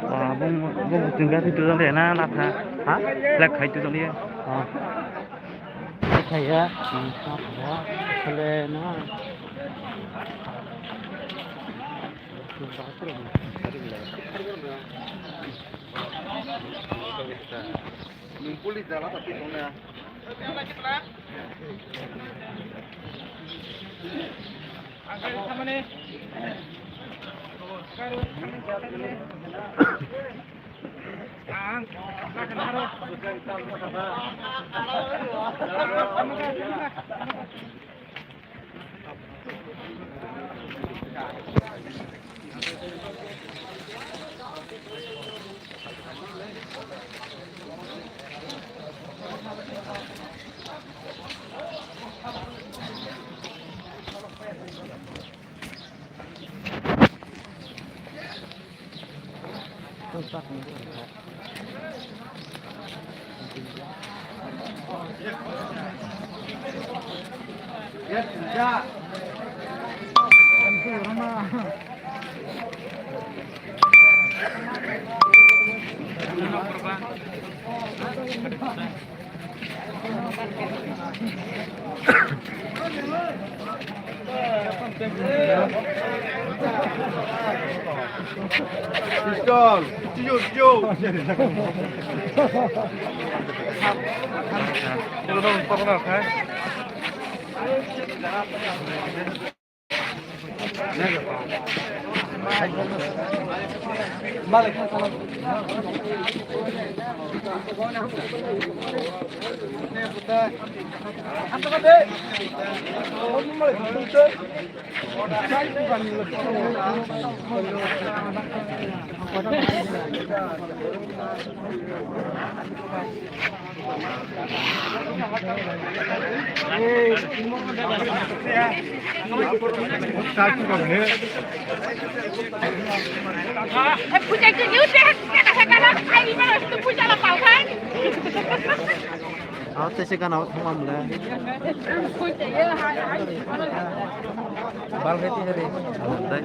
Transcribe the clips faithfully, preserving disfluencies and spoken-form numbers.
Wah, bung, bung tinggal itu tadi na, lapha. Ha? Lek khai itu tadi ya. Oh. Lek khai ya. Hmm. Apa ya? Sele na. Nung police jala tapi tongna. Pistol, tiyo, tiyo. Puja ke ni udah, kita kata-kata, ai, mana itu puja lah, Pak, kan? Aw, tei se gana o thangma mole. Bal hai tei hari. Tei.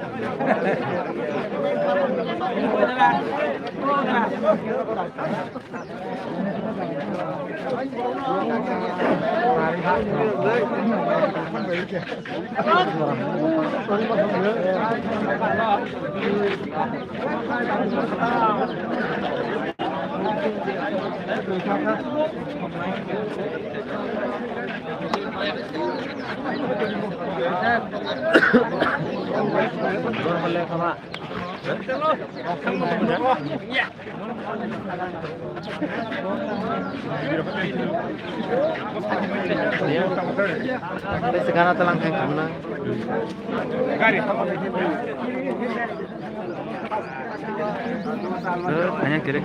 Tei se gana talang khai kamna. Eh, kanya kiri.